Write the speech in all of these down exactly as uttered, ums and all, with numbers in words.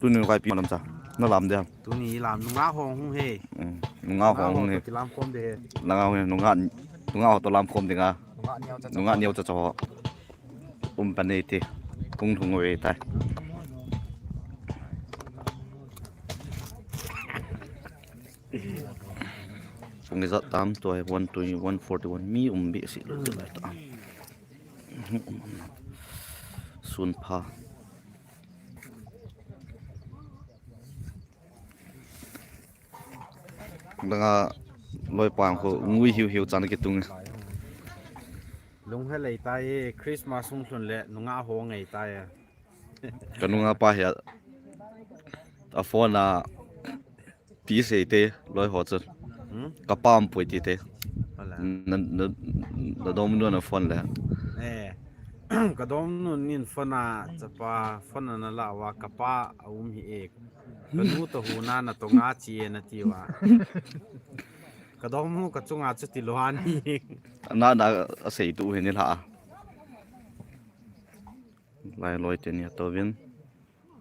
Tuni kaipi malam cha. Na lam dia. Tuni lam nunga hong hung he. Hmm, nunga hong hung he. Nunga hong to lam khom de he. Nunga hong he, nunga, nunga ho to lam khom de nga. Nunga neo cha cha. Nunga neo cha cha ho. Um pan nei te. Kung thung ve tai. Pung ijat tam tua hi one twenty, one forty-one mi um behseh lou chu lai ta. Sun pha. Langa loi pang khu ngui hiu hiu chan kitung. Lung he lei tai e, Christmas hung lhun le nunga ho ngei tai e. Ka nunga pa hi a, a phone a pi sei te loi ho chun. Hmm? Ka pa um pui ti te. Wala. Na, na, na dom nu na phone le. Eh. Ka dom nu nin phone a chapa phone a na la wa ka pa a um hi e. Ka nu to hu na na to nga chi e na ti wa. Ka dom nu ka chunga chu ti lo an hi. Na na a sei tu hi ni la. Lai loi te ni a tovin.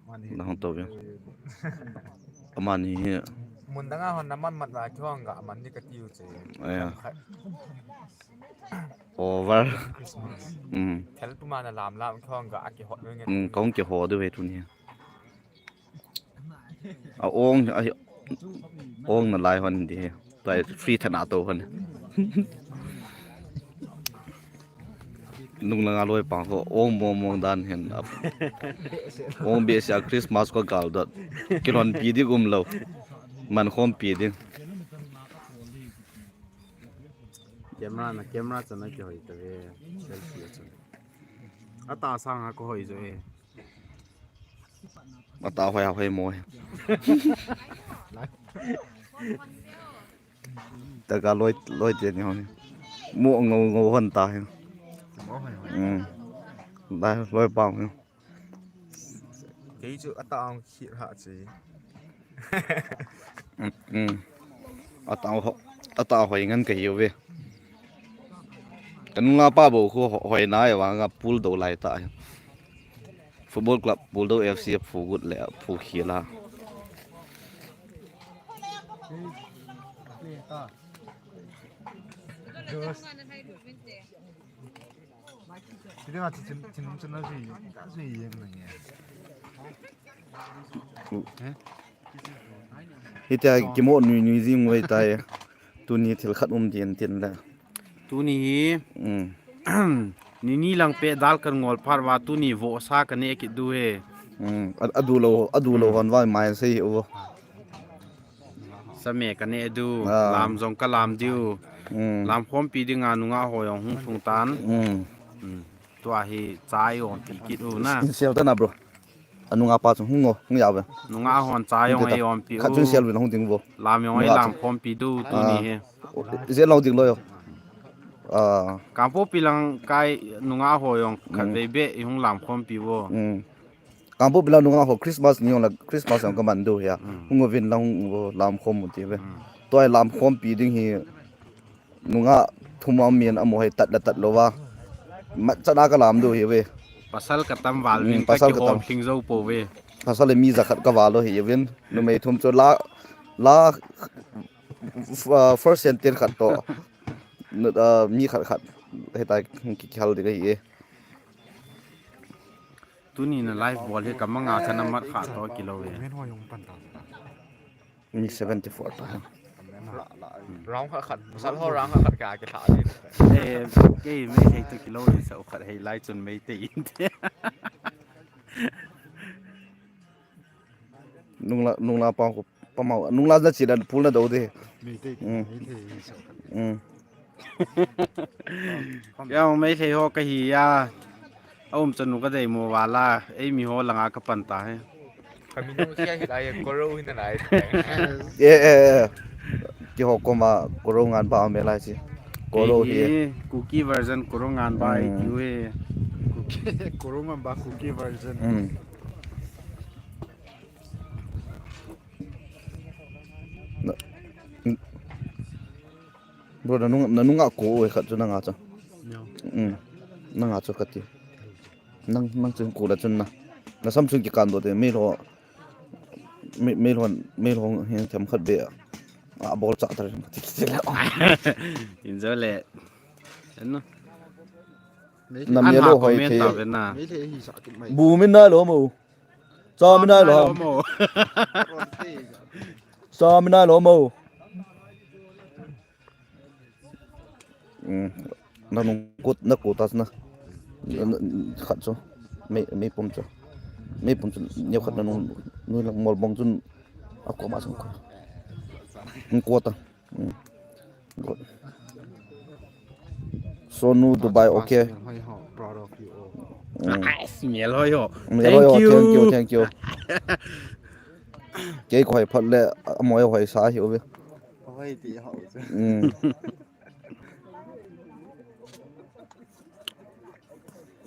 Mani. Na hong tovin. Amani hi. Mun danga hon na man mat la ki hong ga man ni ka tiu che. Aya. Over. Christmas. Mm. Thel puma na lam lam ki hong ga a ki hot nge. Mm, kong ki ho du ve tu ni. A ong, a ong na lai hon di. Tua free thana to hon. Nung langa loi pang ho ong mong mong dan hen ap. Ong behseh a Christmas ko gal dot. Kilon pi di gum lo. Man khom pi di. Camera na camera chana ki hoi ta ve. Selfie chana. Ata sang ha ko hoi jo e. Ata hoi a hoi mo. Taka loi loi te ni hon. Mo ngo ngo hon ta hi. Mm. Lai loi pang hi. Kei chu ata ang khit ha chi. Mm. Ata ho ata hoi ngan ka hiu ve. Ka nunga pa bo khu hoi na e wa nga pul do lai ta. Football Club Bulldog F C a phu gut le a phu khel a. Hitia kimo nui nui jing ngoi tai. Tuni thil khat um din tin le. Tuni hi. Mm. Nini lang pe dal kan ngol phat va tuni vohsa ka ne kit du he. Mm. A, a du lo, a du lo hon va mai sei hi u. Same ka ne du, ah, lam jong ka lam diu. Mm. Lam khompi dinga nunga ho jong hung thung tan. Mm. Mm. Tua hi chai ong pi kit u na. Sel ta na, bro. Anunga pa chu hung ngo, hung ya ve. Nunga hon cha jong ei om pi u. Khat chun sel vin hung ding vo. Lam jong ei lam khompi du tuni hi. Zel lo ding lo yo. Ah. Kangpokpi lang kai nunga ho jong khat vei be i hung lam khompi vo. Mm. Kangpokpi lang nunga ho Christmas ni jong la Christmas jong ka man du ya. Mm. Hung vin la hung vo lam khom mu ti ve. Mm. Tua lam khompi ding hi. Nunga thum a min a mo hai tat la tat lo va. Mat chana ka lam du hi ve. Pasal ka tam val vin ka ki hom thing zo po ve. Pasal le mi za khat ka val lo hi vin. Numei thum chu la, la, f-, ah, first sentence khat to. Nu, ah, mi khat khat. Heta ki, ki hal de ka hi e. Tuni na live bol hi ka manga chana mat kha to kilo ve. Mi seventy four ta. Round khat khat, pasal ho round khat khat ka, ka tha di. Eh, kei Meitei to kilo le sa khat hei lai chun Meitei inte. Nungla, nungla pa ko pamau, nungla na chi dan pul na do de. Meitei, mm. Meitei sa khat. Mm. Kei Meitei ho ka hi a. A um chanu ka dei mo vala. Ei mi ho langa ka pan ta he. Ka mi nu sia hi lai koro hi na lai. Eh, eh, eh. Ki ho koma koro ngan ba me lai si. Koro hi. Kuki version koro ngan ba i kiu he. Kuki, koro ngan ba Kuki version. Mm. Bro, na nung, na nunga ko e khat chu nanga chu. No. Mm. Nanga chu kati. Nang, nang chun ko la chun na. Na sam chun kikan do te, mi lo, mi, mi lo, mi lo hin them khat be. A bol cha tar. Injo le. Ano? Na mi lo hoi the. Bu min na lo mo. Sa min na lo. Mo. Sa min na lo mo. Mm. Na nung kut, na kut as na. Na, na, khat chu. Mei, mei pum chu. Mei pum chu. Neo khat na nung, nung lang mol bong chun. Ako ma sung ko. Nung kut ta. Mm. Good. Sonu Dubai, okay. Proud of you all. Mm. Nice, mial hoi ho. Mial hoi ho, thank you, thank you. Kei ko hoi phat le, amo hoi sa hi uve. Hoi ti ho. Mm.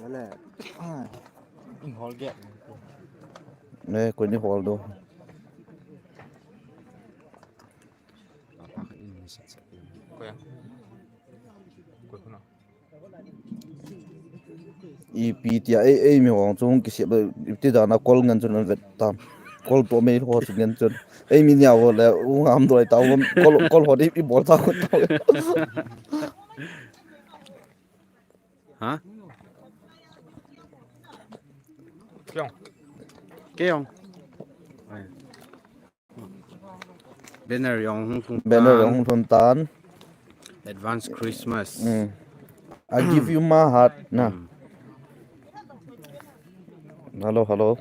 Wale. Ah. In hol ge. Ne, ko ni hol do. Ko ya. Ko ko na. Ipi tia, ei, ei mi hong chung kisep le, iti da na kol ngan chun an vet tam. Kol to mei ho chun ngan chun. Ei mi nia ho le, u ngam doi ta, u kol, kol ho di i bol ta ko ta. Ha? Kiong. Kiong. Banner jong hung lhung tan. Banner jong hung lhung tan. Advance Christmas. Mm. I give you my heart, na. Mm. Hello, hello.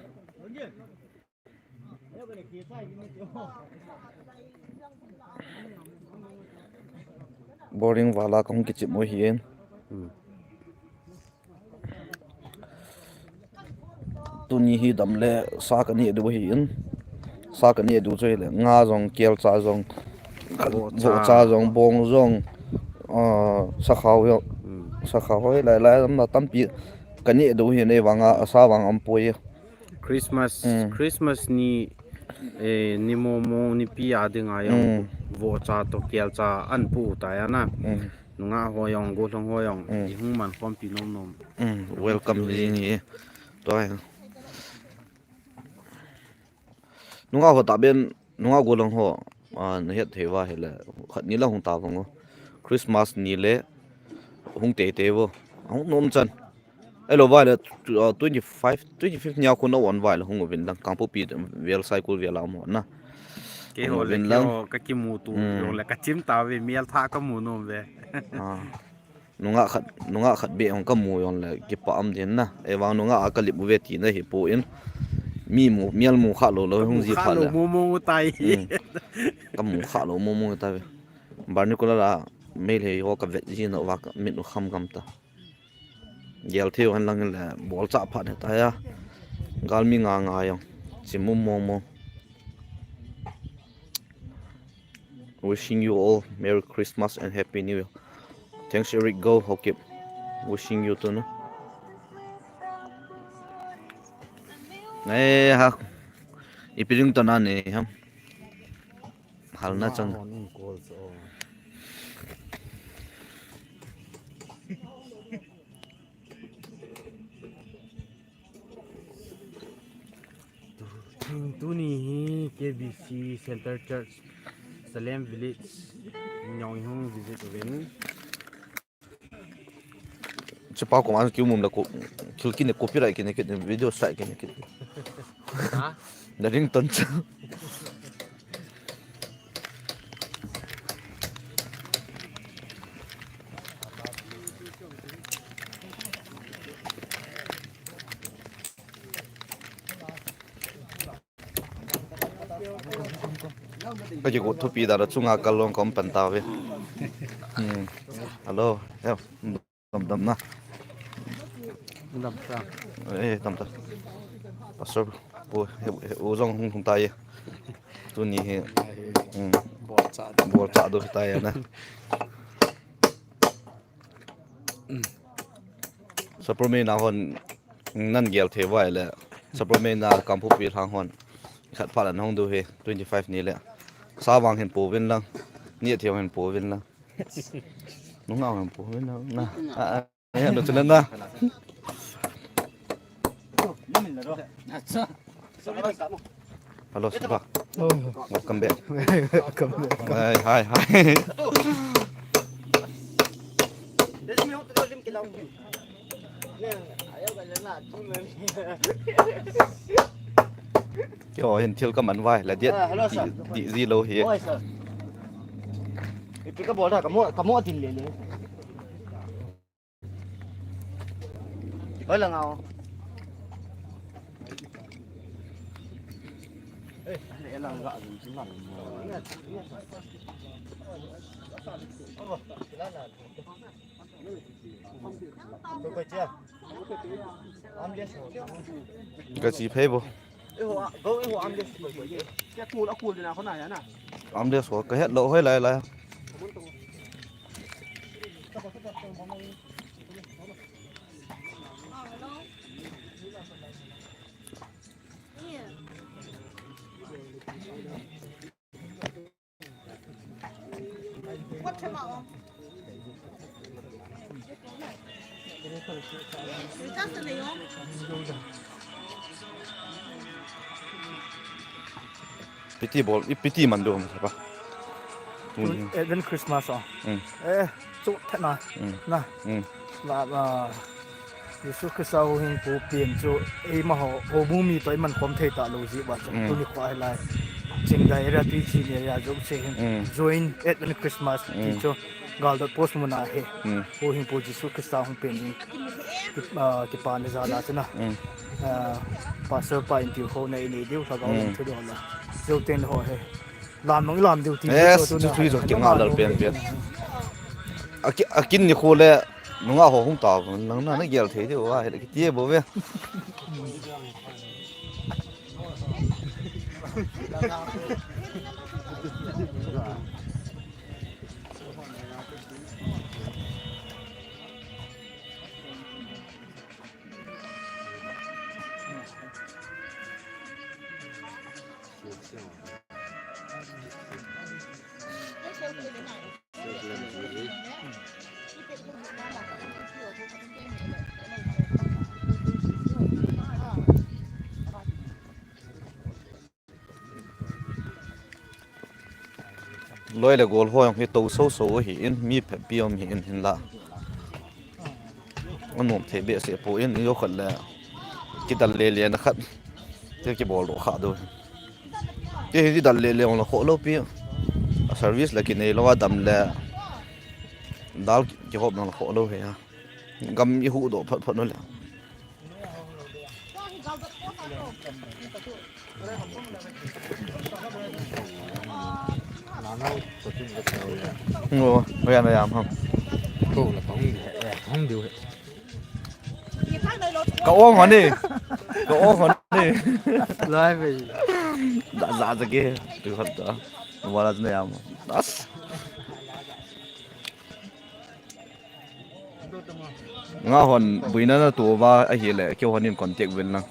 Boring vala kahung kichim u ahin. Hmm. Tuni hi dam le sa kaneh diu ahin. Sa kaneh diu chu hile nga jong, kelcha jong, vohcha jong, bong jong, ah, sakhao jong. Hmm. Sakhao hoi lai lai dam na tampi kaneh diu ahin, ei vanga, asa vang aum poi. Christmas, mm. Christmas ni, eh, ni momo, nipi a dinga jong, mm, vohcha to kelcha an pu tai ana. Mm. Nungah ho jong, gollhang ho jong, mm, i hung man khompi nom nom. Mm, welcome ji ni. Tua. Nungah ho ta ben, nungah gollhang ho, ah, na het thei uva hile, khat ni la hung ta vang o. Christmas ni le, hung tei tei vo. Hung nom chan. Elo vai le, uh, twenty-five, twenty-fifth nia khu na on vai le hung uvin lang. Kangpokpi vel Saikul vel a um na. Keiho le, hung uvin lang. Keiho ka kimu tu, mm, jong le ka chim ta ve, mial tha ka mu nom ve. Ah. Nungah khat, nungah khat be hung ka mu jong le kipa um din na. Ei vang nungah a ka lip uve tina hi poi. Mi mu, mial mu kha lou lou hung ji pha le. Ka mu kha lou mo mo tai. Mm. Ka mu kha lou mo mo tai ve. Barnaculla la, Meitei ho ka vet ji na uva ka mit u kham kham ta. Gel thei u hen lang le, bol cha phat he ta ya. Galmi nga nga jong. Chim um mong mong. Wishing you all Merry Christmas and Happy New Year. Thanks, Eric Go, Haokip. Wishing you too, no? Eh, ha. Ipi ding to na ne, ha. Hal na chang. Tu, tu, tuni hi K B C Center Church, Salem Village, Nyong hung visit uvin. Chepa ko man kiu mum la ko, thil kine copyright kine kit, video strike kine kit. Ha? Na ringtone chu. Ka kigo thupi da chunga kal long kom pan ta ve. Hmm. Hello. Hello. Dam dam na. Dam ta. Eh, dam ta. Pastor pu, he, he, u jong hung hung ta ye. Tuni he. Hmm. Bol cha do. Bol cha do ta ye na. Sapromeina hon nan gel thei vai le. Sapromeina Kangpokpi lang hon. Khat pha la hung du he twenty-five ni le. Sa vang hin pu vin lang. Ni thei hin pu vin lang. Nunga hon pu na na. Ah, ah. Ya, no, tu na. Hello, Sipa. Oh. Welcome back. Welcome back. Hi, hi, hi. Keiho hin thil kaman vai la diet. Ah, hello, sir. Di, di, di lo hi. Oi, sir. Ipi kabol da, kamo, kamo tin le le. Oi, la ngao. Eh, le la ngao. Ka chi phei bo. Armrest ho ka het lou hoi lai lai. Piti bol, i piti man do, pa. Tun Advent Christmas a. Mm. Eh, chu thena. Mm. Na. Mm. La, la. Jesu Christa huhhingpu pen chu eima ho, houbung mi toh iman khom thei talou jeh uva chu. Mm. Tuni kho hilai Chingdai area, Tuiching area jouse hin. Mm. Joint Advent Christmas ti chu Galdot Post muna hi. Mm. Huhhingpu Jesu Christa hung pen ding. Ki, ah, kipana jal a chu na. Mm. Ah, Pastor pa in tiu ho na i nei diu lhagao in thu diu la. Jou teng ho hi. Lam nung lam diu ti. Yes, chu chu chu kinga lal pen pen. Aki, akin ni khu le nunga ho hung ta, nang na na gel thei diu va, he kiti bo ve. Loi le gol ho jong hi tou sou sou ahin, mi phatpi um ahin hinla. Anom thei behseh poi, ijou khat le kidal le le na khat. Te kibol doh kha diu. Te hi kidal le le jong la khoh lou pi. A service la kinei lou a dam le. Dal kihop jong la khoh lou hi a. Gam i huhdoh phat phat u le. Ngo, ngo yan yan ham. Ko la pang di he, pang di he. Ka ong hon ni. Ka ong hon ni. Lai ve. Da za za ke. Tu hat da. Wala na yam. Das. Nga hon buina na tu va ahile, keiho hon in contact uvin lang.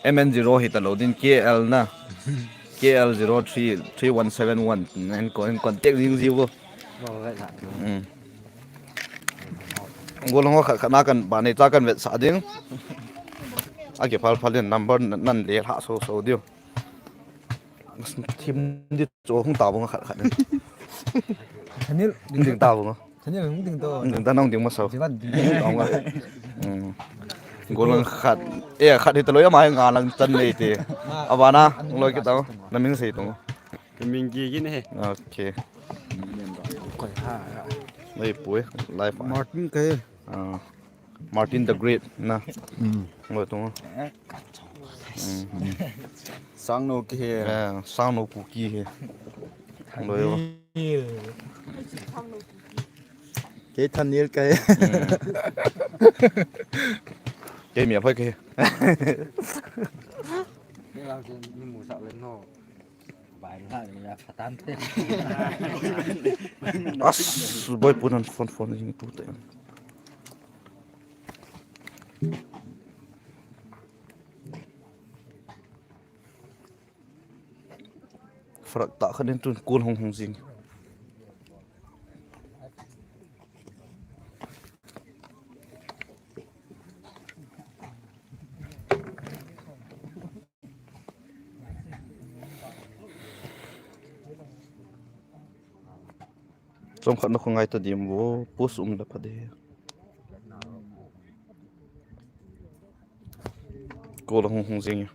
M N zero hi talou din, K L na. K L zero three three one seven one. Nan ko in contact ding ji vo. Mo ve la. Hmm. Golhang ho khat khat na kan ba nei ta kan vetsah ding. Aki phal phal din number nan le lha so so diu. Thim di chu hung ta bang khat khat. Thanil, ding ta bang. Thanil hung ding to. Ding ta nang ding ma sao. Ding ta ding. Golhang khat. Eh, khat hi talou ya mai nga lang tan nei te. Abana, loi ki tao. Na min sei tong. Ka min Gigi ne. Okay. Koi ha. Nei pui, live. Martin kai. Ah. Martin the Great na. Mm. Ngoi tung. Mm. Sangno ki he. Eh, Sangno Kuki he. Ngoi. Kei Thanil kei. Mm. Kei mi aphai kei. Ni lang sin ni mu sa len ho. As, boy, put on phone, phone, ini put on. Frak tak khat in tun kul hong hong jing. Pam khat na khongai ta dim vo, post um le pha de. Call ahung hung jing e.